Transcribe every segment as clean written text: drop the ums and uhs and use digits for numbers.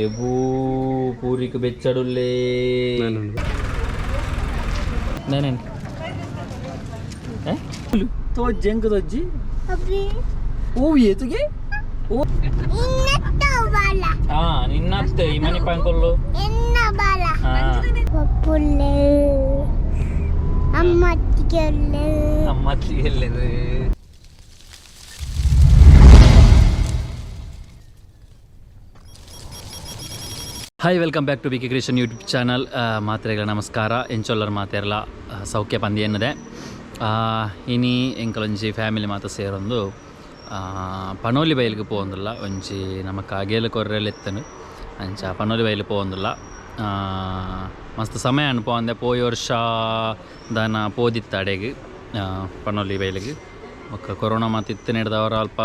ಎಬೂ ಪೂರಿಕ್ ಬೆಚ್ಚಡುಲ್ಲೇ ನೇನೇನು ತೋಜ್ಜಿ ಎಂಕ ತೋಜ್ಜಿ ಓ ಏತುಗೆ ಓ ಹಾ ನಿನ್ನತ್ತೆ ಈ ಮನಿ ಪಂಕೊಲ್ಲು ಹಾ ಅಮ್ಮತ್ತಿಗೆ ಎಲ್ಲದು. Hi, welcome back to B K creation YouTube channel. ಮಾತ್ರೆಗಳ ನಮಸ್ಕಾರ. ಎಂಚೊಲ್ಲರ್ ಮಾತೆರ್ಲ ಸೌಖ್ಯ ಪಂದಿ ಎನ್ನದೆ. ಇನಿ ಎಂಕಲೊಂಜಿ ಫ್ಯಾಮಿಲಿ ಮಾತ ಸೇರೊಂದು ಪನೋಲಿ ಬೈಲ್ಗೆ ಪೋವೊಂದುಲ್ಲ. ಒಂಜಿ ನಮಕ್ ಅಗೇಲು ಕೊರ್ರೆಲ್ ಎತ್ತನು ಅಂಚ ಪನೋಲಿ ಬೈಲು ಪೋವೊಂದುಲ್ಲ. ಮಸ್ತ್ ಸಮಯ ಅನ್ಪೋಂದೆ. ಪೋಯಿ ವರ್ಷ ದಾನ ಪೋದಿತ್ತ ಅಡೆಗ್ ಪನೋಲಿ ಬೈಲಿಗೆ. ಬೊಕ್ಕ ಕೊರೋನಾ ಮಾತ ಇತ್ತು ನೆಡ್ದವರ ಅಲ್ಪ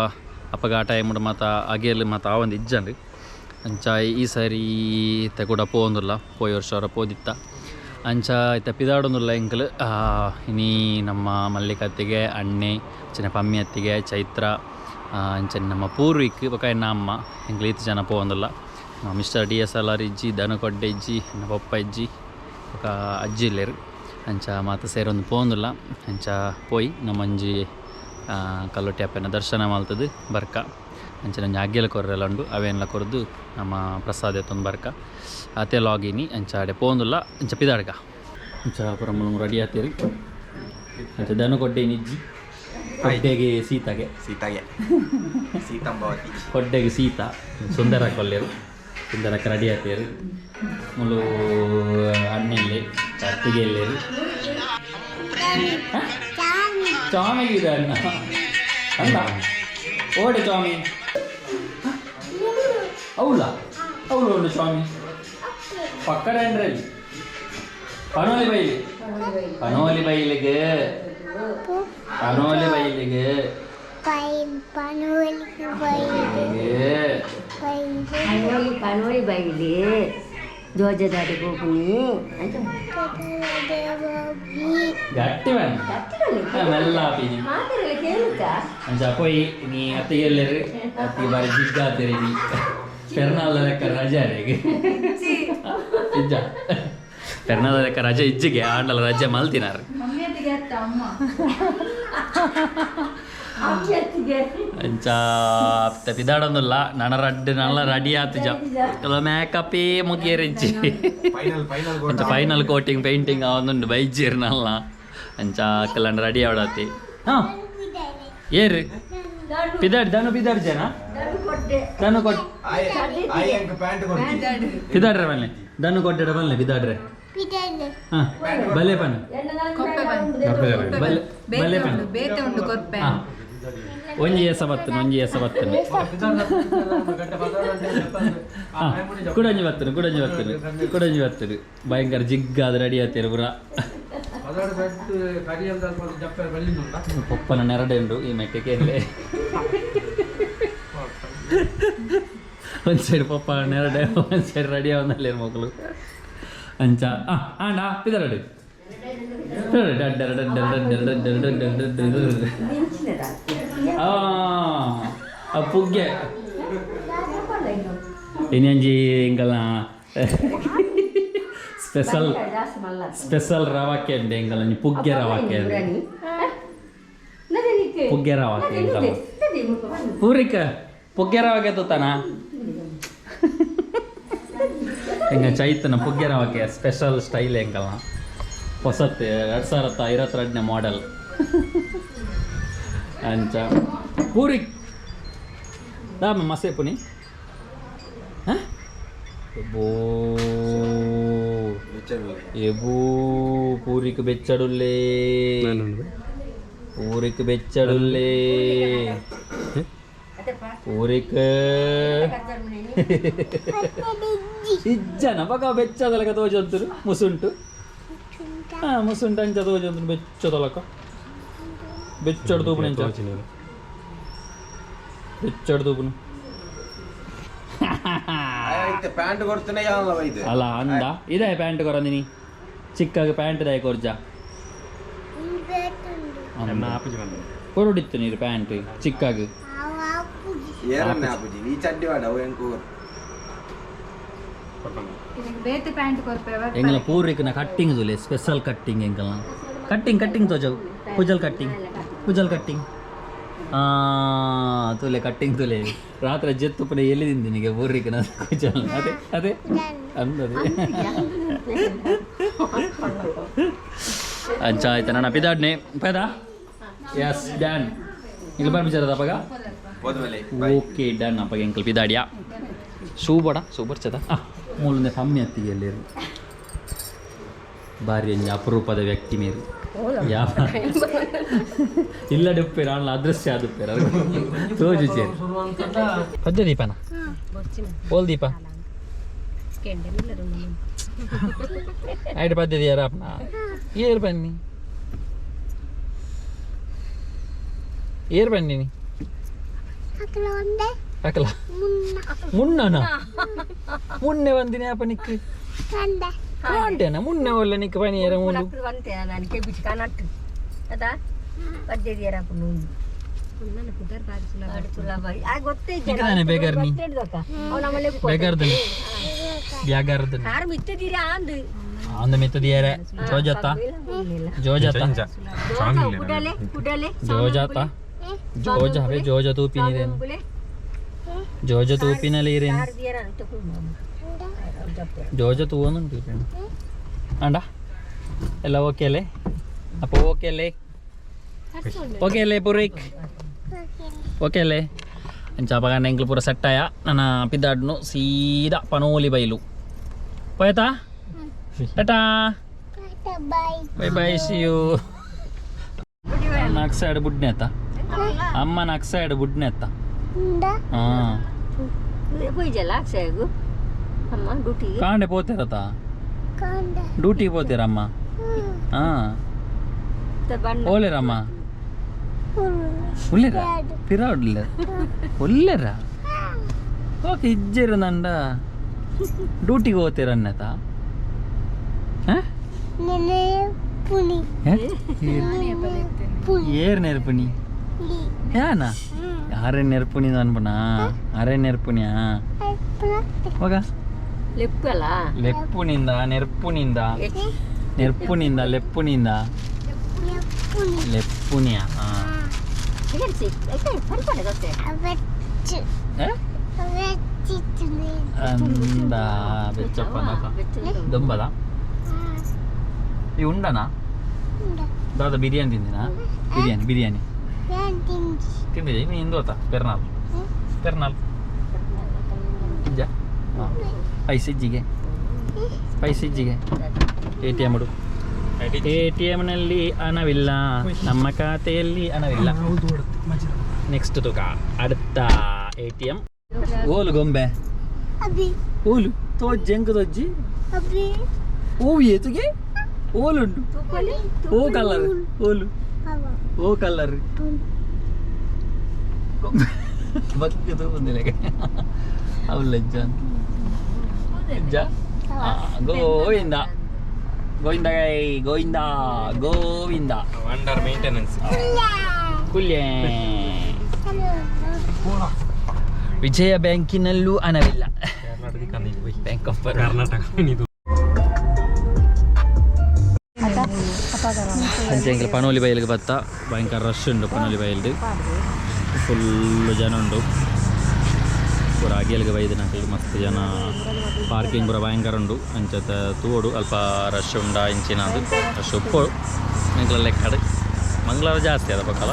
ಅಪಗ ಆ ಟೈಮ್ ಮಾತ ಅಗೇಲು ಮಾತ ಆವೊಂದು ಇಜ್ಜಂಡ್. ಅಂಚ ಈ ಸಾರಿ ಇತ್ತೆ ಕೂಡ ಪೋವೊಂದುಲ್ಲ. ಪೋಯಿ ವರ್ಷ ಅವರ ಪೋದಿತ್ತ. ಅಂಚ ಇತ್ತೆ ಪಿದಾಡೊಂದುಲ್ಲ ಎಂಕಲ್. ಇನಿ ನಮ್ಮ ಮಲ್ಲಿಕತ್ತಿಗೆ ಅಣ್ಣೆ ಅಂಚನೆ ಪಮ್ಮಿ ಅತ್ತಿಗೆ ಚೈತ್ರ ಅಂಚನೆ ನಮ್ಮ ಪೂರ್ವಿಕ್ ಬೊಕ ಎನ್ನ ಅಮ್ಮ ಎಂಕ್ಲು ಈತ್ ಜನ ಪೋವೊಂದುಲ್ಲ. ಮಿಸ್ಟರ್ ಡಿ ಎಸ್ ಎಲ್ ಆರ್ ಇಜ್ಜಿ, ಧನು ಕೊಡ್ಡೆ ಇಜ್ಜಿ, ಎನ್ನ ಪೊಪ್ಪ ಇಜ್ಜಿ, ಬೊಕ ಅಜ್ಜಿ ಇಲ್ಲೆರ್. ಅಂಚ ಮಾತ ಸೇರೊಂದು ಪೋವೊಂದುಲ್ಲ. ಅಂಚ ಪೋಯಿ ನಮ್ಮೊಂಜಿ ಕಲ್ಲುಟ್ಟಿ ಅಪ್ಪೆನ ದರ್ಶನ ಮಲ್ತುದು ಬರ್ಕ. ಅಂಚನೆ ಒಂಜಿ ಅಗ್ಗೆಲ ಕೊರ್ರೆಲ ಉಂಡು, ಅವೇನ್ಲ ಕೊರ್ದು ನಮ್ಮ ಪ್ರಸಾದ ಎತ್ತೊಂದು ಬರ್ಕ. ಆತೆ ಲಾಗಿನಿ. ಅಂಚ ಅಡೆ ಪೋವೊಂದುಲ್ಲ. ಅಂಚ ಪಿದಾಡ್ಗ. ಅಂಚ ಪೂರ ಮುಲು ರೆಡಿ ಆತೀರಿ. ಅಂಚ ದನ ಕೊಡ್ಡೆ ನಿಜ್ಜಿ, ಕೊಡ್ಡೆಗೆ ಸೀತಾಗೆ. ಸೀತಾಗೆ ಸೀತಂಬವತಿ. ಕೊಡ್ಡೆಗೆ ಸೀತಾ. ಸುಂದರ ಕೊಲ್ಲೇರು, ಸುಂದರಕ್ಕೆ ರೆಡಿ ಆತೀರಿ. ಮುಲು ಅಣ್ಣೆಲ್ಲೆ ಅತ್ತಿಗೆ ಎಲ್ಲೇರು. ಚಾಮಿಗೆ ಇದೆ ಅಣ್ಣ ಅಲ್ಲ ಓಡೆ ಚಾಮಿ అవులా అవును ఉండు ಸ್ವಾಮಿ ಪಕ್ಕಡ ಅಂಡ್ರಲ್ಲಿ ಪನೋಲಿ ಬೈಲಿ, ಪನೋಲಿ ಬೈಲಿಗೆ, ಪನೋಲಿ ಬೈಲಿಗೆ. ಪನೋಲಿ ಪನೋಲಿ ಬೈಲಿ ಜೋಜದಾಡಿ ಗೋಪುನಿ ಅಂತ. ಗಟ್ಟಿ ಬೇಡ, ಮೆಲ್ಲ ಆಪಿನಿ. ಮಾತಾಡಲ್ಲ ಕೇಳುತ್ತಾ? ಅಂಚ ಪೋಯಿ ನೀ ಅತ್ತಿಗೆ ಎಲ್ಲರು. ಅತ್ತಿ ಬಾರಿ ಜಿಗ್ಗ ಆತೀರಿ. ನೀ ಪೆರ್ನಾಲ್ದ ಲೆಕ್ಕ ರಜೆ ರೇಗೆ ಇಜ್ಜ. ಪೆರ್ನಾಲ್ದ ಲೆಕ್ಕ ರಜೆ ಇಜ್ಜಿಗೆ ಆಂಡಲ ರಜೆ ಮಲ್ತಿನಾರು. ಅತ್ತಿಗೆ. ಅಂಚ ಪಿದಾಡೊಂದುಲ್ಲ. ನನ ರಡ್ಡ್ ನಲ್ಲ ರೆಡಿ ಆತುಜ. ಕೆಲವು ಮೇಕಪ್ಪೇ ಮುಗಿಯರಿಜ್ಜಿ. Final final. ಅಂಚ ಫೈನಲ್ ಕೋಟಿಂಗ್ ಪೇಂಟಿಂಗ್ ಆವೊಂದುಂಡು ಬೈಜೇರ್ ನಲ್ಲ. ಅಂಚ ಕಲ್ಲಂಡ ರೆಡಿ ಆವಡತಿ. ಹಾಂ, ಏರು ಪಿದಾಡ್ ದನು ಪಿದಾಡ್ ಜನ ದನು ಕೊಟ್ ಪ್ಯಾಂಟ್ ಕೊಡ್ತೀನಿ. ಪಿದಾಡ್ರೆ ಬನ್ನಿ. ದನು ಕೊಟ್ಟೆಡ ಬನ್ನಿ ಪಿದಾಡ್ರೆ. ಹಾಂ, ಬಲೆ ಪನ್ ಬಲೆ ಬಲೆ ಪನ್. ಬೇತೆ ಉಂಡು ಕೊರ್ಪೆ. ಹಾಂ, ಒಂಜಿ ಎಸ ಬತ್ತನು, ಒಂಜಿ ಎಸ ಬತ್ತನು. ಹಾಂ, ಕುಡಂಜಿ ಬತ್ತನು, ಕುಡಂಜಿ ಬತ್ತನು, ಕುಡಂಜಿ ಬತ್ತನು. ಭಯಂಕರ ಜಿಗ್ಗಾದ ರೆಡಿ ಆತೀರು ಪುರ. ಪೊಪ್ಪನ ನೆರಡೆ ಉಂಡು ಈ ಮೆಕ್ಕೆ. ಒಂದು ಸೈಡ್ ಪೊಪ್ಪ ನೆರಡೆ, ಒಂದು ಸೈಡ್ ರೆಡಿ ಆವೊಂದಲ್ಲೇರು ಮಕ್ಕಳು. ಅಂಚ ಆಂಡ ಪಿದರಡು. ಆ ಪುಗ್ಗೆ ಇನ್ನೊಂಜಿ ಎಂಕಲ್ನ ಸ್ಪೆಷಲ್ ಸ್ಪೆಷಲ್ ರವಾಕೆ ಉಂಡು ಎಂಕಲ್. ಒಂಜಿ ಪುಗ್ಗೆ ರವಾಕೆ ಉಂಡು, ಪುಗ್ಗೆ ರವಾಕೆ ಎಂಕಲ್ನ. ಪೂರಿಕ ಪುಗ್ಗೆ ರವಾಕೆ ತೂತಾನ ಎಂಗ ಚೈತನ ಪುಗ್ಗೆ ರವಾಕೆ ಸ್ಪೆಷಲ್ ಸ್ಟೈಲ್ ಎಂಕಲ್ನ. ಹೊಸತ್ 2022ನೇ ಮಾಡೆಲ್. ಅಂಚ ಪೂರಿ ದಾಮ ಮಸೆ ಪುನಿ ಎಬೋ ಎಬೂ ಪೂರಿಕ್ ಬೆಚ್ಚಡುಲ್ಲೇ, ಪೂರಿಕ್ ಬೆಚ್ಚಡುಲ್ಲೇ, ಪೂರಿಕ್ ಇಜ್ಜನ ಬಕ ಬೆಚ್ಚದಲಕ ತೋಜೊಂತುರು ಮುಸುಂಟು. ಹಾ, ಮುಸುಂಟು ಅಂಚ ತೋಜೊಂತುರು ಬೆಚ್ಚದಲಕ. ಬೆಚ್ಚಡು ತೂಪುನ ಎಂಚ ಬೆಚ್ಚಡು ತೂಪುನು. ಪ್ಯಾಂಟ್ ಕೊಡ್ತೇನೆ ಯಾವ ಇದು. ಅಲ್ಲ ಅಂದ ಇದೆ ಪ್ಯಾಂಟ್ ಕೊರಂದಿನಿ. ಚಿಕ್ಕಾಗ ಪ್ಯಾಂಟ್ ದಾಯ ಕೊರ್ಜ ಕೊರಡಿತ್ತು ನೀರು ಪ್ಯಾಂಟ್ ಚಿಕ್ಕಾಗ. ಏರನ್ನೇ ಆಪುಜಿ. ನೀ ಚಡ್ಡಿ ವಾಡ ಅವು ಎಂಕು. ಬೇತೆ ಪ್ಯಾಂಟ್ ಕೊರ್ಪೆ. ಎಂಗಲ ಪೂರ್ವಿಕನ ಕಟ್ಟಿಂಗ್ ತುಲೆ, ಸ್ಪೆಷಲ್ ಕಟ್ಟಿಂಗ್ ಎಂಕಲ್ನ. ಕಟ್ಟಿಂಗ್ ಕಟ್ಟಿಂಗ್ ತೋಜವು. ಕುಜಲ್ ಕಟ್ಟಿಂಗ್, ಕುಜಲ್ ಕಟ್ಟಿಂಗ್. ತುಲೆ ಕಟ್ಟಿಂಗ್ ತುಲೆ. ರಾತ್ರಿ ಜೆತ್ತು ಪುನ ಎಲ್ಲಿ ತಿಂದಿನಿಗೆ ಪೂರ್ವಿಕನ ಕುಜಲ್. ಅದೇ ಅದೇ ಅಂದದೆ. ಅಂಚ ಆಯ್ತು, ನನ್ನ ಪಿದಾಡ್ನೆ ಪೇದ. S, done. ಇಲ್ಲಿ ಬರ್ಬಿಚಾರದ ಅಪ್ಪಗ. ಹೋದ್ಮೇಲೆ. Okay, done. ಅಪ್ಪಗೆ ಎಂಕಲ್ ಪಿದಾಡಿಯಾ. ಶೂ ಬಡ, ಶೂ ಬರ್ಚದ. ಮೂಲಂದೆ ಪಮ್ಮಿ ಅತ್ತಿಗೆ ಎಲ್ಲಿರು. ಬಾರಿ ಒಂಜಿ ಅಪರೂಪದ ವ್ಯಕ್ತಿ ಮೇರು. ಯಾವ ಇಲ್ಲ ಡುಪ್ಪೇರು ಅಲ್ಲ, ಅದೃಶ್ಯ ಆದುಪ್ಪೇರು ತೋಜು ಸೇರಿ. ಪದ್ಯ ದೀಪನ ಓಲ್ ದೀಪ ಆಯ್ತು. ಪದ್ಯ ದಿಯಾರ ಅಪ್ಪನ ಏರ್ ಬನ್ನಿ, ಏರ್ ಬನ್ನಿ. ಅಕಲ ಮುನ್ನನ ಮುನ್ನೆ ಬಂದಿನಿ ಅಪ್ಪ ನಿಕ್ ಕಾಂಟೇನ ಮುನ್ನೆ ಒಳ್ಳೆ ನಿಕ್ ಪನಿಯರ ಮೂಲು. ನಾನು ಕೆಬಿಚಿ ಕಾನಟ್ಟು ಅದಾ ಪದ್ಯ. ಗೊತ್ತೇ. ನಿಕ್ಕದಾನೆ ಬೇಗಾರ್ ನೀ? ಬೇಗಾರ್ದನೆ ಬ್ಯಾಗಾರ್ದನೆ. ಕಾರ್ ಮಿತ್ತದೀರಾ ಅಂದು. ಅಂದ ಮಿತ್ತದಿಯಾರೆ ಜೋಜತ್ತ ಜೋಜತ್ತ. ಕುಡಲೆ ಕುಡಲೆ. ಜೋಜಾತ ಜೋಜ ಅವೇ ಜೋಜ ತೂಪಿನಿರೇನು, ಜೋಜ ತೂಪಿನಲ್ಲಿ ಇರೇನು, ಜೋಜ ತೂವೊಂದುಂಟು ಇರೇನು. ಅಂಡ ಎಲ್ಲ ಓಕೆ ಅಲ್ಲೇ ಅಪ್ಪ? ಓಕೆ ಅಲ್ಲೇ? ಓಕೆ ಅಲ್ಲೇ ಪೂರ್ವಿಕ್? ಓಕೆ ಅಲ್ಲೇ? ಅಂಚ ಅಪಗ ಎಂಕ್ಲು ಪೂರ ಸೆಟ್ ಆಯ. ನನ್ನ ಪಿದ್ದಾಡ್ನು ಸೀದಾ ಪನೋಲಿ ಬೈಲು ಪೋಯ್ತಾ. Tata, bye bye, see you. ನಾಲ್ಕು ಸೈಡ್ ಬುಡ್ನೆ ಅತ್ತ ಅಮ್ಮ, ನಾಲ್ಕು ಸೈಡ್ ಬುಡ್ನೆ ಅತ್ತ. ಹಾಂ. ಪೂಜೆಲ್ಲ ಅಕ್ಷಯಗು ಅಮ್ಮ ಡ್ಯೂಟಿಗೆ. ಕಾಂಡೆ ಪೋತಿರತ್ತ, ಡ್ಯೂಟಿ ಪೋತೀರಮ್ಮ. ಹಾಂ. ಬಣ್ಣ. ಓಲೇರಮ್ಮ, ಉಲ್ಲೇರ ಪಿರಾಡ್ಲ ಒಲ್ಲೆರ. ಓಕೆ, ಇಜ್ಜೆರು ನಂಡ ಡ್ಯೂಟಿಗೆ ಹೋಗ್ತೀರ ಅನ್ನತ. ಏರ್ ನೆರ್ಪುನಿ ಯಾನ ಅರೆ ನೆರ್ಪುನಿ ಅನ್ಪುನಾ? ಅರೆ ನೆರ್ಪುನಿಯಾ ಹೋಗ. ಲೆಪ್ಪಲ್ಲ. ಲೆಪ್ಪುನಿಂದ ನೆರ್ಪುನಿಂದ, ನೆರ್ಪುನಿಂದ ಲೆಪ್ಪುನಿಂದ ಲೆಪ್ಪುನಿಯಾ. ಅಂದ ಬೆಚ್ಚಪ್ಪ ದೊಂಬದ ಈ ಉಂಡನಾ ದಾದ? ಬಿರಿಯಾನಿ ತಿಂದಿನಾ? ಬಿರಿಯಾನಿ ಬಿರಿಯಾನಿ ತಿಂದಿದೆ. ಇನ್ನು ಇಂದೋತ ಪೆರ್ನಾಲ್ ಪೆರ್ನಾಲ್ ಇಜ್ಜ. ಪೈಸೆ ಇಜ್ಜಿಗೆ, ಪೈಸೆ ಇಜ್ಜಿಗೆ. ಎ ಟಿ ಎಮ್ ಇಡು. ಎ ಟಿ ಎಮ್ನಲ್ಲಿ ಹಣವಿಲ್ಲ, ನಮ್ಮ ಖಾತೆಯಲ್ಲಿ ಹಣವಿಲ್ಲ. ನೆಕ್ಸ್ಟ್ ತುಕ അടുത്ത ಎ ಟಿ ಎಂ. ಓಲು ಗೊಂಬೆ ಓಲು ತೋಜ್ಜಿ ಎಂಕ್ ತೋಜ್ಜಿ ಓವು ಏತುಗೆ ಓಲುಂಡು ಓ ಕಲರ್ ಓಲು ಓ ಕಲರ್ ಬಗ್ಗ ತೂಪುಂದಿಲ್ಲ ಅವು ಲಜ್ಜ ಲಜ್ಜ. ಗೋವಿಂದ ಗೋವಿಂದ ಗೈ ಗೋವಿಂದ ಗೋವಿಂದ. Under maintenance. ಕುಲ್ಯೆ. ವಿಜಯ ಬ್ಯಾಂಕಿನಲ್ಲೂ ಹಣವಿಲ್ಲ. Bank of Baroda. Karnataka ಇದು. ಅಂಚೆ ಪನೋಲಿ ಬೈಲಿಗೆ ಬತ್ತ. ಭಯಂಕರ ರಶ್ ಉಂಡು ಪನೋಲಿ ಬೈಲ್ದು, ಫುಲ್ ಜನ ಉಂಡು. ಪೂರ ಅಗಿಯಲ್ಗೆ ಬೈದಿನಕುಲು ಮಸ್ತ್ ಜನ. ಪಾರ್ಕಿಂಗ್ ಪೂರ ಭಯಂಕರ ಉಂಡು. ಅಂಚತ ತೂವೊಡು ಅಲ್ಪ ರಶ್ ಉಂಡ ಇಂಚಿನ. ಅದು ರಶ್ ಉಪ್ಪೊಡು ಎಂಕ್ಲ ಲೆಕ್ಕಡ್. ಮಂಗಳವಾರ ಜಾಸ್ತಿ ಅದ ಪಕ್ಕಲ.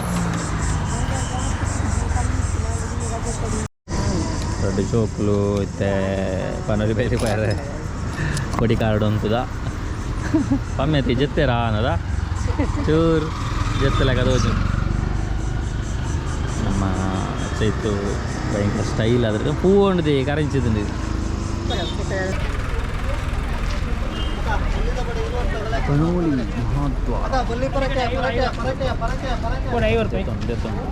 ದೊಡ್ಡ ಜೋಕುಲು ಇತ್ತೆ ಪನೋಲಿ ಬೈಲಿ ಪೋಯರೆ ಕೊಡಿ ಕಾರ್ಡ್ ಉಂತುದ. ಪಮ್ಮೆತಿ ಜೆತ್ತೆರಾ ಅನ್ನದ ಚೂರು ಜೆತ್ತ ಲೆಕ್ಕ ತೋಜು. ನಮ್ಮ ಚೈತು ಭಯಂಕರ ಸ್ಟೈಲ್ ಆದ್ರೆ ಪೂ ಉಂಡುದಿ ಕರೆಂಚಿದುಂಡು. ಪನೋಲಿ ಮಹತ್ವ. ದೆತ್ತೊಂಡು.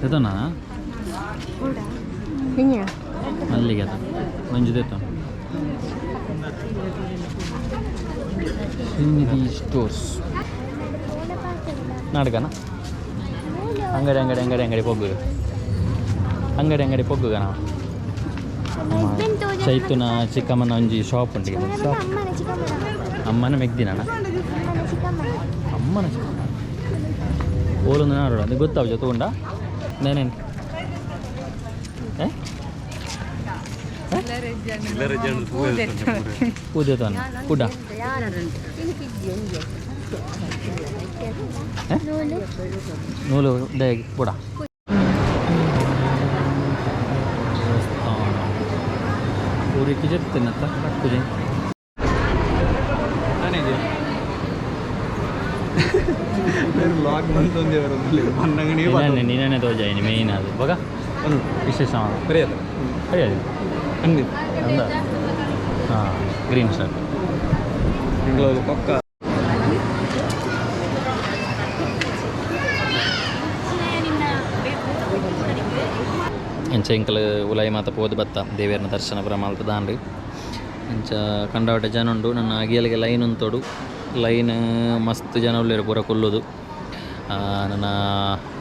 ದೆತ್ತೊಂಡಾ? ಮಲ್ಲಿಗೆ ಅದ ಮಂಜು ದೆತ್ತೊಂಡು. ಶ್ರೀನಿಧಿ ಸ್ಟೋರ್ಸ್. ನಾಟಕನ ಅಂಗಡಿ ಅಂಗಡಿ ಅಂಗಡಿ ಅಂಗಡಿ ಪೊಗ್ಗು ಅಂಗಡಿ ಅಂಗಡಿ ಪೊಗ್ಗುಗ ನಾವು. ಚೈತುನ ಚಿಕ್ಕಮ್ಮನ ಒಂಜಿ ಶಾಪ್ ಉಂಟು. ಶಾಪ್ ಅಮ್ಮನ ಮೆಗ್ದಿನ ಅಮ್ಮನ ಚಿಕ್ಕಮ್ಮ ಓಲೊಂದು ನಾಡು ಅದು ಗೊತ್ತಾವ ಜೊತೆ ಉಂಡಾ ನೇನೇನು ಪೂಜೆ ಕುಡ ನೂಲು ಡೇ ಪುಡ ದೇವಸ್ಥಾನ ಊರಿಗೆ ಜೆತ್ತೇನತ್ತ ಪೂಜೆ. ಲಾಕ್ ಬಂತೊಂದು. ನಿನ್ನೆ ತೋಜಾಯಿನಿ ಮೇಯ್ನ್ ಅದು ಬಗ ವಿಶೇಷ. ಸರಿಯಲ್ಲ. ಸರಿ ಅದು. ಅಂಗಡಿ. ಅಂದ ಹಾಂ ಗ್ರೀನ್ ಶರ್ಟ್. ಪಕ್ಕ. ಎಂಚ ಎಂಕಲ್ ಉಲಾಯಿ ಮಾತ ಪೋದು ಬತ್ತ ದೇವೇರ್ನ ದರ್ಶನ ಪುರ ಮಲ್ತ ದಾನ್ರಿ. ಅಂಚ ಕಂಡಾವಟೆ ಜನ ಉಂಡು. ನನ್ನ ಅಗಿಯಲಿಗೆ ಲೈನ್ ಉಂತೋಡು. ಲೈನ್ ಮಸ್ತ್ ಜನ ಉಲ್ಲೇರು ಪೂರ ಕುಲ್ಲುದು. ನನ್ನ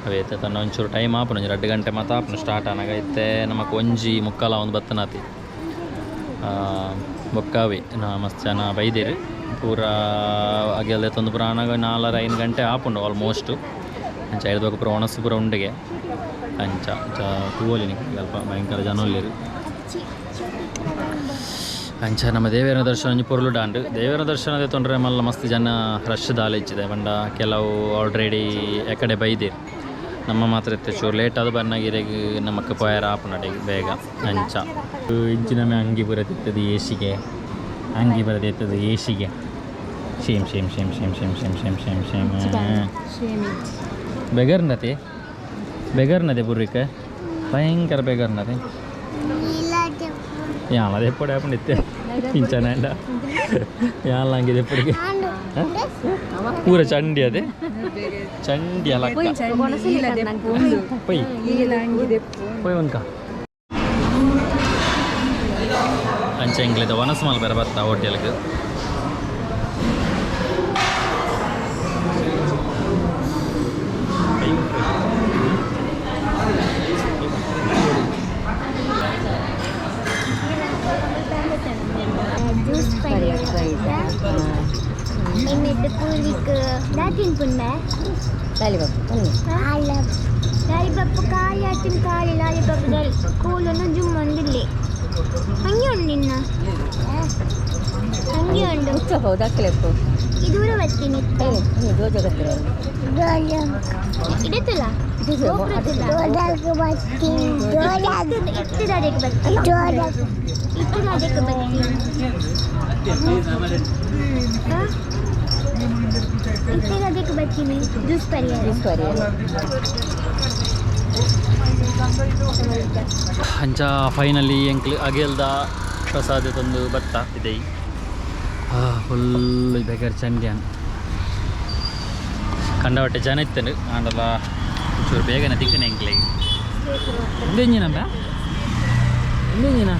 ಅವೇತೆ ತನ್ನ ಒಂಚೂರು ಟೈಮ್ ಆಪುಂಡು. ಒಂಜಿ 2 ಗಂಟೆ ಮಾತ ಆಪುಂಡು ಸ್ಟಾರ್ಟ್ ಆನಗ. ಇತ್ತೆ ನಮಕ್ 1:45 ಒಂದು ಬತ್ತನಾತಿ. ಬೊಕ್ಕಾವಿ ನಾ ಮಸ್ತ್ ಜನ ಬೈದೇರು ಪೂರ ಅಗೆಲ್ದೆ ತೊಂದು ಪೂರ ಆನಗ 4 5 ಗಂಟೆ ಆಪುಂಡು ಆಲ್ಮೋಸ್ಟು. ಅಂಚ ಐದು ಬೊಕ ಪೂರ ಒಣಸು ಪೂರ ಉಂಡಿಗೆ. ಅಂಚ ಅಂಚ ತೂವೊಲಿ ಅಲ್ಪ ಭಯಂಕರ ಜನ ಉಲ್ಲೆರ್. ಅಂಚ ನಮ್ಮ ದೇವೇರ ದರ್ಶನ ಒಂಜಿ ಪೊರ್ಲು ಡಾಂಡ್. ದೇವರ ದರ್ಶನ ತೊಂದರೆ ಮಲ್ಲ ಮಸ್ತ್ ಜನ ರಶ್ ದಾಲ ಇಚ್ಚಿದೆ ಪಂಡ ಕೆಲವು ಆಲ್ರೆಡಿ ಎಕಡೆ ಬೈದೇರು. ನಮ್ಮ ಮಾತ್ರ ಇತ್ತೆ ಚೂರು ಲೇಟ್ ಆದ ಬನ್ನಾಗಿರೆಗ್ ನಮಕ್ ಪೋಯರ ಆಪುಂಡು ಬೇಗ. ಅಂಚ ಇಂಚಿನ ಅಂಗಿ ಪೂರ ತಿತ್ತದು ಏಸಿಗೆ ಅಂಗಿ ಪೂರ ತಿತ್ತದು ಏಸಿಗೆ. Shame shame shame shame shame shame shame shame shame. ಬೆಗರ್ನತೆ ಬೆಗರ್ನತೆ ಪುರ್ರಿಕ ಭಯಂಕರ ಬೆಗರ್ನತೆ. ಯಾಲ ಎಪ್ಪಡೆ ಆಪುಂಡು ಇತ್ತೆ ಇಂಚನ ಯಾಲ ಅಂಗಿದೆ ಎಪ್ಪಡಿಗೆ ಪೂರ ಚಂಡಿ ಅದೇ ಚಂಡಿ ಅಲ್ಲ. ಪೊಯ್ ಪೊಯ್ ಉನ್ಕ. ಅಂಚ ಎಂಕ್ಲಿದ ವನಸ್ ಮಲ್ಪೆರ ಬತ್ತ ಹೋಟೆಲ್ಗೆ. ಜ್ಯೂಸ್ ಪೂರಿಕ್ ದಾತಿನ್ ಪುಣ್ಮೆ ಲಾಲಿಪಾಪ್ ಖಾಲಿ ಆತಿನ ಖಾಲಿ ಲಾಲಿಪಾಪ್ ಕೂಲನ್ನು ಜುಮ್ ಒಂದಿಲ್ಲಿ ಹಂಗೆ ಉಂಡು ನಿನ್ನ ಹಂಗೆ ಉಂಡು. ಹೌದಾಕ್ಲೆಪ್ಪು. ಈ ದೂರ ಬರ್ತೀನಿ. ಇಡತ್ತಲ್ಲ ಇತ್ತದಕ್ಕೆ ಬರ್ತೀನಿ, ಇತ್ತದಕ್ಕೆ ಬರ್ತೀನಿ, ಇತ್ತದಕ್ಕೆ ಬರ್ತೀನಿ ಜ್ಯೂಸ್ ಪರಿಹಾರ. ಅಂಚ ಫೈನಲಿ ಎಂಕ್ಲು ಅಗೆಲ್ದ ಪ್ರಸಾದ ತಂದು ಬತ್ತ ಇದೆ. ಫುಲ್ ಬೇಗಾರ ಚಂಡಿಯಾನ್ ಕಂಡವಟ್ಟೆ ಜನ ಇತ್ತನು. ಆಂಡಲ ಒಂಚೂರು ಬೇಗನೆ ತಿಕ್ಕನೆ ಎಂಕ್ಲೆಗ್. ಇಂದೆಂಜಿನ ಬ್ಯಾ ಇಂದೆಂಜಿನ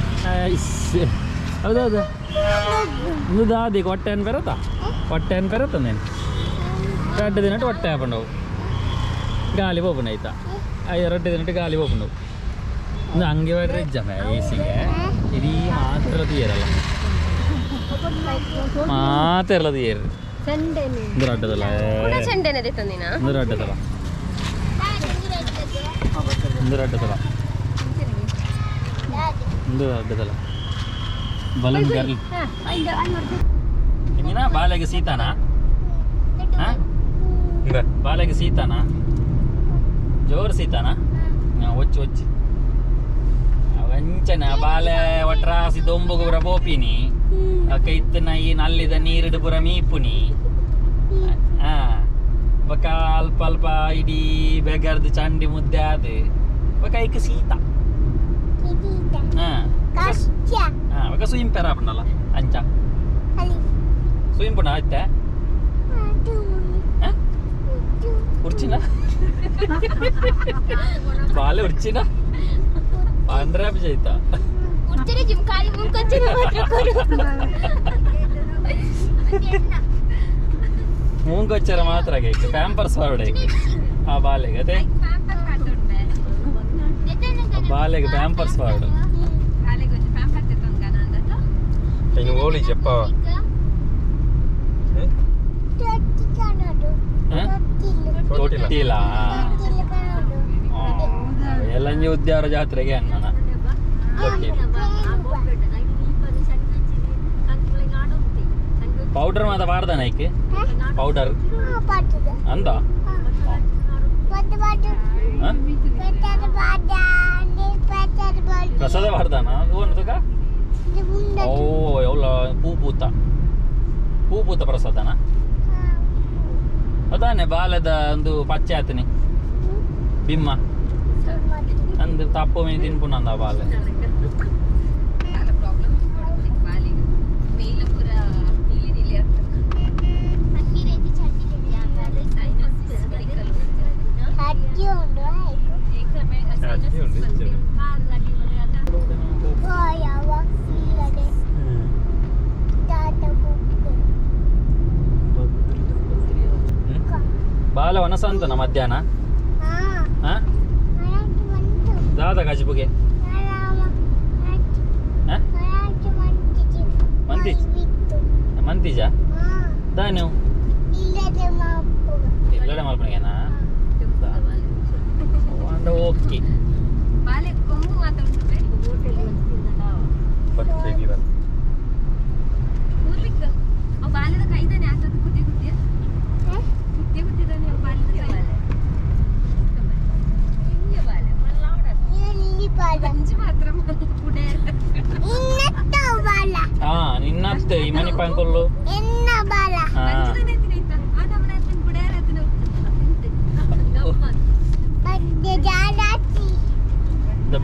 ಹೌದೌದು ಇಂದು ದಾದಿಗೆ ಹೊಟ್ಟೆ ಅನ್ಪೆರತ ಹೊಟ್ಟೆ ಅನ್ಪೆರತ నేను ರಡ್ಡು ದಿನಟ್ಟು ಹೊಟ್ಟೆ ಆಪುಂಡು ಗಾಲಿ ಪೋಪುಂಡು ಆಯ್ತಾ ಅಯ್ಯ ರಡ್ಡು ದಿನಟ್ಟು ಗಾಲಿ ಪೋಪುಂಡು. ಇಂದು ಅಂಗಿ ಬಡ್ರೆ ಇಜ್ಜಮ್ಮ ಏಸಿಗೆ ಇಡೀ ಮಾತ್ರ ತೀಯರಲ್ಲ ಮಾತೆರ್ಲ ತೀಯರು. ಇಂದು ರಡ್ಡದಲ್ಲ ಇಂದು ರಡ್ಡದಲ್ಲ ಇಂದು ರಡ್ಡದಲ್ಲ ಇಂದು ರಡ್ಡದಲ್ಲ ಬಲೂನ್ ಗರ್ಲ್ ಇಂದಿನ ಬಾಲೆಗೆ ಸೀತಾನಾ? ಬಾಲೆಗೆ ಸೀತಾನಾ? ಜೋರು ಸೀತಾನಾ? ಒಚ್ಚು ಒಚ್ಚು ಅವಂಚನ ಬಾಲೆ ಒಟ್ರಾಸಿ ದೊಂಬುಗು ಪೂರ ಪೋಪಿನಿ ಕೈತ್ತನ ಈ ನಲ್ಲಿದ ನೀರಿಡು ಪೂರ ಮೀಪುನಿ. ಬೊಕ ಅಲ್ಪ ಅಲ್ಪ ಇಡೀ ಬೆಗರ್ದು ಚಂಡಿ ಮುದ್ದೆ ಆದ್ ಬೊಕ ಐಕ್ ಸೀತ. ಬೊಕ ಸುಯಿಂಪೆರ ಆಪುಂಡಲ್ಲ ಅಂಚ ಸುಯಿಂಪುಂಡ ಆಯ್ತೆ ಉರ್ಚಿನ ಬಾಲೆ ಉರ್ಚಿನ ಪಾಂಡ್ರಾಪ್ ಜೈತ. ಜಿಮ್ ಖಾಲಿ ಮುಂకొచ్చిన ಮಾತ್ರ ಕೊಡು. ಮೂಂಕೊಚ್ಚರ ಮಾತ್ರ ಕೇಕ್ ಪ್ಯಾಂಪರ್ಸ್ ಪಾವಡೆ ಆ ಬಾಲೆಗೆ ಅದೇ ಬಾಲೆಗೆ ಪ್ಯಾಂಪರ್ಸ್ ಪಾವಡು. ಇನ್ನು ಓಲಿ ಜಪ್ಪ. ತೊಟ್ಟಿಲ್ಲ. ಎಲ್ಲಂಜಿ ಉದ್ಯಾರ ಜಾತ್ರೆಗೆ ಅಣ್ಣನ ತೊಟ್ಟಿಲ್ಲ. ಪೌಡರ್ ಮಾತ ಪಾಡ್ದಾನ ಐಕೆ ಪೌಡರ್ ಅಂದ. ಹ? ಪ್ರಸಾದ ಪಾಡ್ದಾನ ತುಕ. ಓ ಎವ್ಲ ಪೂ ಪೂತ ಪೂ ಪೂತ ಪ್ರಸಾದನ ಅದಾನೆ ಬಾಲದ ಒಂದು ಪಚ್ಚೆ ಆತನಿ ಬಿಮ್ಮ ಅಂದು ತಪ್ಪು ಮೀನು ತಿನ್ಪುನಂದ ಬಾಲೆ. ಬಾಲ ವನಸಂತನ ಮಧ್ಯಾಹ್ನ. ಹಾ ದಾದ ಕಜಿಬುಗೆ ಮಂತಿಜ್ ಮಂತಿಜ ದಾನು ಇಲ್ಲಡೆ ಮಲ್ಪನಿಗೆನಾ ಓಕೆ. ಹಾ ನಿನ್ನತ್ತೆ ಈ ಮನಿ ಪಾಂಕೊಲ್ಲು. ಹಾ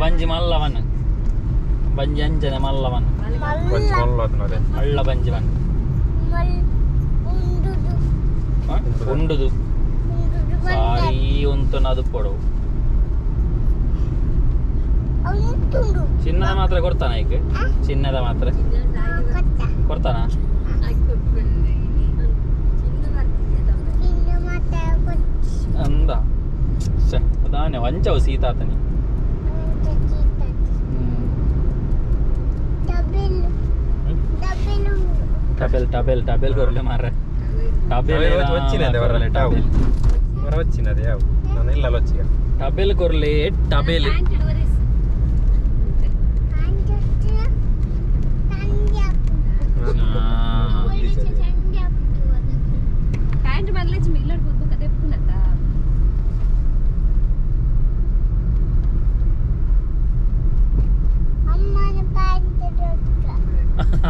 ಬಂಜಿ ಮಲ್ಲವನ್ ಬಂಜಿ ಅಂಜನೆ ಮಲ್ಲವನ್. ಅಳ್ಳ ಬಂಜಿ ಬನ್ ಉಂಡುದು ಸಾರಿ ಉಂತು ಅದು ಪೊಡವು. ಚಿನ್ನದ ಮಾತ್ರ ಕೊಡ್ತಾನ ಈಗ? ಚಿನ್ನದ ಮಾತ್ರ ಕೊಡ್ತಾನ? ಅಂದ ಅದಾನೆ ವಂಚವು ಸೀತಾತನಿ. ಟಬೆಲ್ ಟಬೆಲ್ ಟಬೆಲ್ ಕೊರ್ಲೆ ಮಾರ್ರೆ ಟಬೆಲ್. వచ్చినది ఎవరಲ್ಲ ಟಬೆಲ್ ಹೊರ వచ్చిನది ಯಾವ ನಾನು ಇಲ್ಲ వచ్చిಗ. ಟಬೆಲ್ ಕೊರ್ಲೆ ಟಬೆಲ್. ಪ್ಯಾಂಟ್ ಬದಲಾಯಿಸಿ ಮಿಲ್ಲರ್ ಕೂತ್ಬೇಕು ಪುನತ.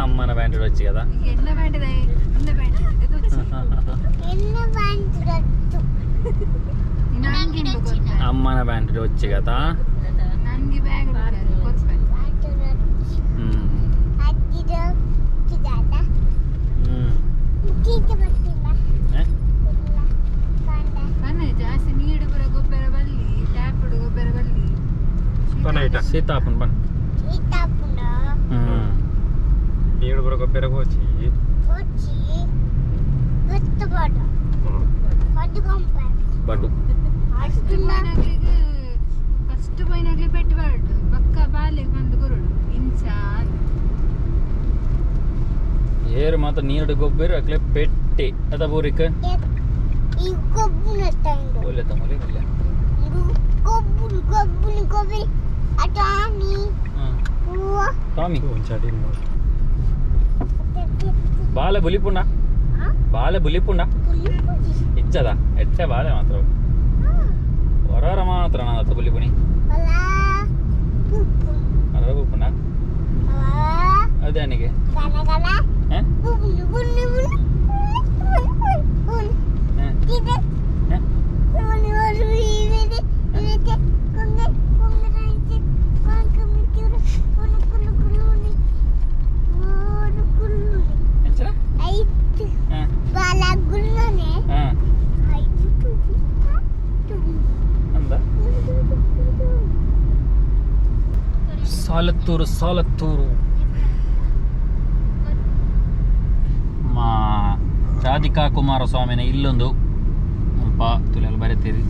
ಅಮ್ಮನ ಪ್ಯಾಂಟ್ వచ్చి కదా. ಎಲ್ಲ ಪ್ಯಾಂಟ್ ಇದೆ ಎಲ್ಲ ಪ್ಯಾಂಟ್ ಅಮ್ಮನ ಪ್ಯಾಂಟ್ వచ్చి కదా. ನನಗೆ ಬ್ಯಾಗ್. ಜಾಸ್ತಿ ನೀಡು ಬರೋ ಗೊಬ್ಬರ ಬಲ್ಲಿ ಟ್ಯಾಪ್ ಗೊಬ್ಬರ ಬಲ್ಲಿ. ಸೀತಾಪನ್ ಬನ್. ನೀಡು ಬರೋ ಗೊಬ್ಬರ ಹೋಚಿ. ಬಡು. ಫಸ್ಟ್ ಬೈನಾಗ್ಲಿ ಪೆಟ್ಟು ಪಕ್ಕ ಬಾಲೆಗೆ ಬಂದು ಗುರುಡು ಇಂಚ. ಏರು ಮಾತ್ರ ನೀರುಡು ಗೊಬ್ಬರ ಅಕ್ಲೆ ಪೆಟ್ಟಿ ಅದ ಪೂರಿಕ್ ಒಲ್ಲೆ ತಮ್ಮಲಿ ಒಲ್ಲೆ. ಟಾಮಿ ಬಾಲೆ ಬುಲಿಪುಂಡ ಬಾಲೆ ಬುಲಿಪುಂಡ ಇಚ್ಚದ ಎಚ್ಚ ಬಾಲೆ ಮಾತ್ರ ಹೊರವರ ಮಾತ್ರ ನಾನು ಬುಲಿಪುಣಿ ಹೊರ ಬುಪ್ಪುಂಡ ಅದೇ ನನಗೆ. ಸಾಲತ್ತೂರು ಸಾಲತ್ತೂರು ಮಾ. ರಾಧಿಕಾ ಕುಮಾರಸ್ವಾಮಿನ ಇಲ್ಲೊಂದು ಅಲ್ಪ ತುಲೆಲ್ಲ ಬರೀತೀರಿ.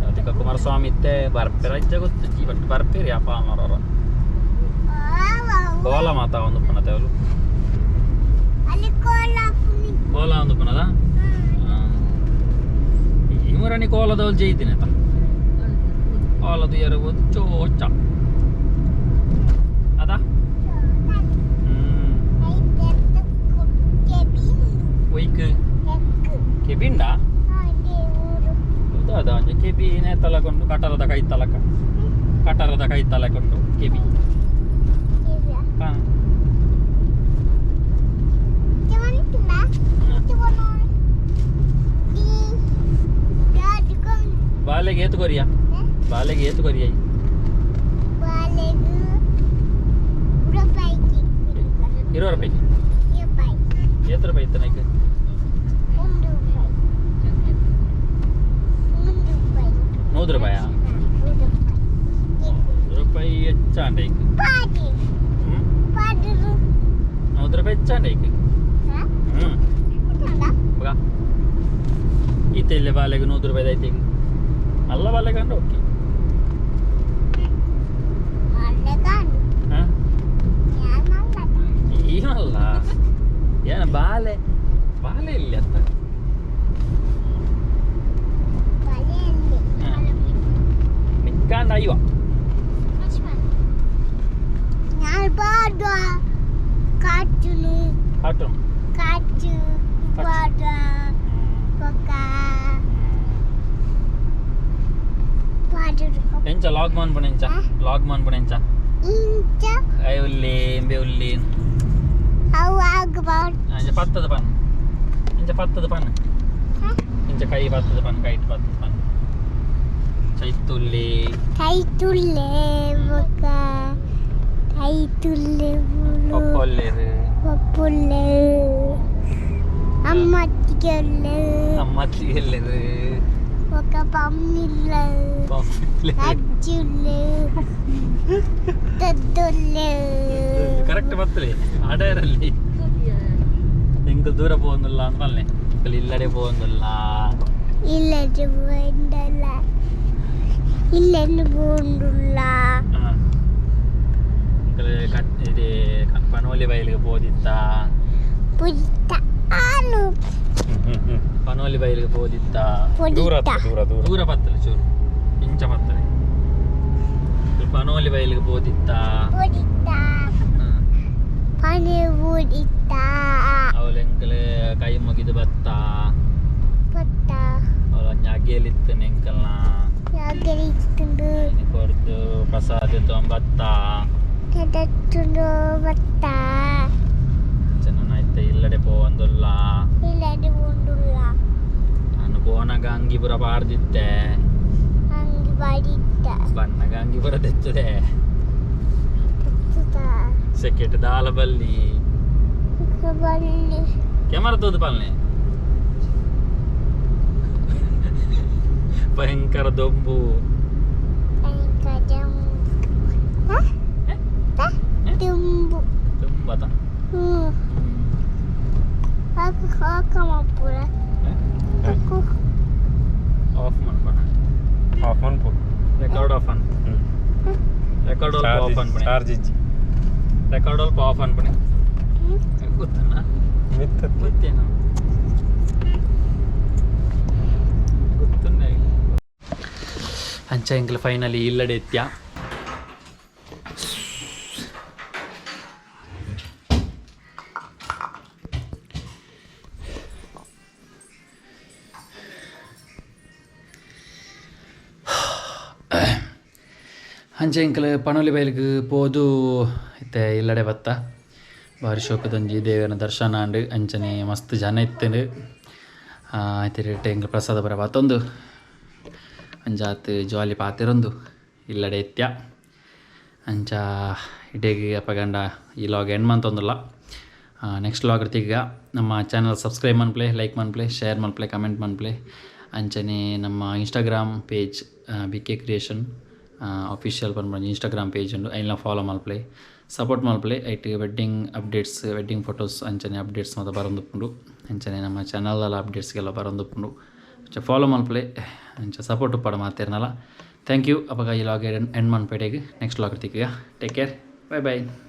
ರಾಧಿಕಾ ಕುಮಾರಸ್ವಾಮಿ ಇತ್ತೆ ಬರ್ಪೇರ ಇಜ್ಜ ಗೊತ್ತಿಜ್ಜಿ, ಬಟ್ ಬರ್ಪೇರಿ ಅಪ್ಪ ಅಮ್ಮರವ್ರ ಕೋಲ ಮಾತಾ ಒಂದು ಪುನತೆ ಅವಳು ಕೋಲ ಒಂದು ಪುನದ ಈ ಮುರಣಿ ಕೋಲದವಳು ಜೈದಿನ ಕೋಲದು ಎರಬೋದು ಚೋಚ ಅದ. ಒಯ್ಕ್ ಕೆಬಿಂಡ ಹೌದಾ? ಒಂಜಿ ಕೆಬಿನೇ ತಲಕೊಂಡು ಕಟರದ ಕೈ ತಲಕ, ಕಟರದ ಕೈ ತಲಕೊಂಡು ಕೆಬಿ. ಹಾಂ, ಬಾಲೆಗೆ ಏತು ಕೊರಿಯಾ? ಬಾಲೆಗೆ ಏತು ಕೊರಿಯ? 20 ರೂಪಾಯಿ. ಏತು ರೂಪಾಯಿ ಇತ್ತು ನೈಕ್? 100 ರೂಪಾಯಾ? ರೂಪಾಯಿ ಹೆಚ್ಚಾಂಡ ಐಕ್. 100 ರೂಪಾಯಿ ಹೆಚ್ಚಾಂಡ ಐಕ್. ಹ್ಞೂ, ಈತ ಇಲ್ಲೇ ಬಾಲೆಗೆ 100 ರೂಪಾಯಿ ಐತೆ ಈಗ. ಅಲ್ಲ, ಬಾಲೆಗೆ ಅಂದ್ರೆ ಓಕೆ. ಹಾಂ, ಏನಲ್ಲ, ಏನು ಬಾಲೆ ಬಾಲೆ ಇಲ್ಲಿ ಅತ್ತ ನಿಕ್ಕಾಂಡ ಅಯ್ಯೋ. ಕಾಟು ಕಾಚು ಎಂಚ ಲಾಗ್ ಮಾನ್ಪುಣ? ಎಂಚ ಲಾಗ್ ಮಾನ್ಪುಣ? ಎಂಚ I ಉಲ್ಲಿ ಎಂಬೆ ಉಲ್ಲಿ? ಇಂಚ ಪತ್ತದ ಪನ್, ಇಂಚ ಪತ್ತದ ಪನ್, ಇಂಚ ಕೈ ಪತ್ತದ ಪನ್, ಕೈಟ್ ಪತ್ತದ ಪನ್. ಚೈತುಲ್ಲಿ. ಕೈತುಲ್ಲೆ ಬೊಕ ಕೈತುಲ್ಲೆ. ಪಪ್ಪೊಲ್ಲೇರು. ಪಪ್ಪುಲ್ಲೆ, ಅಮ್ಮತ್ತಿಗೆಲ್ಲೆ. ಅಮ್ಮತ್ತಿಗೆಲ್ಲೇರು. ಬೊಕ ಪಮ್ಮಿಲ್ಲ, ಅಜ್ಜುಲ್ಲೆ, ದದ್ದುಲ್ಲೆ. ಕರೆಕ್ಟ್ ಬತ್ತಲೆ ಆಡರಲ್ಲಿ. ಎಂಕ್ ದೂರ ಪೋವೊಂದುಲ್ಲ ಅಂತ ಮಲ್ನೆ ಇಂಕಲ್ ಇಲ್ಲಡೆ ಪೋವೊಂದುಲ್ಲ. ಇಲ್ಲಡೆ ಪೋಂಡಲ್ಲ, ಇಲ್ಲೆನ್ನು ಪೋಂಡುಲ್ಲ. ಇಂಕಲ್ ಕಟ್ ಇದು ಪನೋಲಿ ಬೈಲಿಗೆ ಪೋದಿತ್ತ. ಪುಟ್ಟ ಆನು. ಪನೋಲಿ ಬೈಲಿಗೆ ಪೋದಿತ್ತ. ದೂರ ದೂರ ದೂರ. ದೂರ ಬತ್ತಲೆ, ಚೂರು ಇಂಚ ಬತ್ತಲೆ. ಪನೋಲಿ ಬೈಲಿಗೆ ಪೋದಿತ್ತ. ಪೋದಿತ್ತ, ಪನಿ ಪೋದಿತ್ತ. ಅವಳು ಎಂಕಲೆ ಕೈ ಮುಗಿದು ಬತ್ತ. ಬತ್ತ. ಅವಳು ಒಂಜಿ ಅಗೇಲಿತ್ತು ಎಂಕಲ್ನ. ಅಗೇಲಿತ್ತು. ಕೊರ್ದು ಪ್ರಸಾದ ತೊಂಬತ್ತ. ಬತ್ತ. ಚೆನ್ನಾಯ್ತು. ಇಲ್ಲಡೆ ಪೋವೊಂದುಲ್ಲ. ಇಲ್ಲಡೆ ಪೋಂಡುಲ್ಲ. ನಾನು ಪೋನಾಗ ಅಂಗಿ ಪೂರ ಪಾಡ್ದಿತ್ತೆ. ಅಂಗಿ ಪಾಡಿತ್ತ. ಬಣ್ಣಗ ಅಂಗಿ ಪೂರ ತೆಚ್ಚದೆ. ಸೆಕೆಟ್ ದಾಲ ಬಲ್ಲಿ. ಬಲ್ಲಿ. ಕ್ಯಾಮರಾ ತೋದು ಪಾಲನೆ. ಭಯಂಕರ ದೊಂಬು. ದುಂಬು. ತುಂಬತ. ಆಫ್ ಮಾಡ್ಬೋಣ. ಆಫ್ ಮನ್ಪು. Record off on, record off ಅನ್ಪಣೆ. ಚಾರ್ಜ್ ಇಜ್ಜಿ. ರೆಕಾರ್ಡ್ ಅಲ್ಪ ಆಫ್ ಅನ್ಪಣೆ. ಗೊತ್ತಣ್ಣ. ಮಿತ್ತ. ಗೊತ್ತೇನು ಗೊತ್ತುಂಡೆ. ಅಂಚ ಎಂಕ್ಲ ಫೈನಲಿ ಇಲ್ಲಡೆ ಎತ್ಯ. ಅಂಚ ಎಂಕ್ಲ ಪಣೋಲಿ ಬೈಲ್ಗ್ ಪೋದು ಇತ್ತೆ ಇಲ್ಲಡೆ ಬತ್ತ. ಬಾರಿ ಶೋಕದೊಂಜಿ ದೇವರ ದರ್ಶನ ಆಂಡ್. ಅಂಚನೆ ಮಸ್ತ್ ಜನ ಇತ್ತಂಡು. ಇತ್ತೆ ಎಂಕ್ಲ ಪ್ರಸಾದ ಬರ ಬತ್ತೊಂದು ಅಂಚಾತ್ ಜಾಲಿ ಪಾತಿರೊಂದು ಇಲ್ಲಡೆ ಎತ್ಯ. ಅಂಚ ಇಡೇಗ್ ಅಪಗಂಡ ಈ ಲಾಗ್ ಎಂಡ್ ಮಂತೊಂದುಲ್ಲ. ನೆಕ್ಸ್ಟ್ ಲಾಗ್ ತಿಕ್ಕ. ನಮ್ಮ ಚಾನಲ್ ಸಬ್ಸ್ಕ್ರೈಬ್ ಮನ್ಪ್ಲೆ, ಲೈಕ್ ಮನ್ಪ್ಲೆ, ಶೇರ್ ಮನ್ಪ್ಲೆ, ಕಮೆಂಟ್ ಮನ್ಪ್ಲೆ. ಅಂಚನೆ ನಮ್ಮ Instagram page BK creation official ಪನ್ಪುನ ಇನ್ಸ್ಟಾಗ್ರಾಮ್ ಪೇಜ್ ಉಂಡು, ಐನ್ಲ ಫಾಲೋ ಮಲ್ಪ್ಲೆ. ಸಪೋರ್ಟ್ ಮಲ್ಪಲೆ. ಐಟ್ ವೆಡ್ಡಿಂಗ್ ಅಪ್ಡೇಟ್ಸ್, ವೆಡ್ಡಿಂಗ್ ಫೋಟೋಸ್ ಅಂಚನೆ ಅಪ್ಡೇಟ್ಸ್ ಮಾತ ಬರೊಂದುಪ್ಪುಂಡು. ಅಂಚನೆ ನಮ್ಮ ಚಾನಲ್ ಅಪ್ಡೇಟ್ಸ್ಗೆಲ್ಲ ಬರೊಂದುಪ್ಪುಂಡು. ಅಂಚ ಫಾಲೋ ಮಲ್ಪಲೆ, ಅಂಚ ಸಪೋರ್ಟ್ ಉಪ್ಪಡ ಮಾತೆರ್ನಲ. Thank you. ಅಪಗ ಈ ವ್ಲಾಗ್ ಎಂಡ್ ಮನ್ಪೆಡೆಗ್. ನೆಕ್ಸ್ಟ್ ವ್ಲಾಗ್ ತಿಕ್ಕುಗ. Take care, bye bye.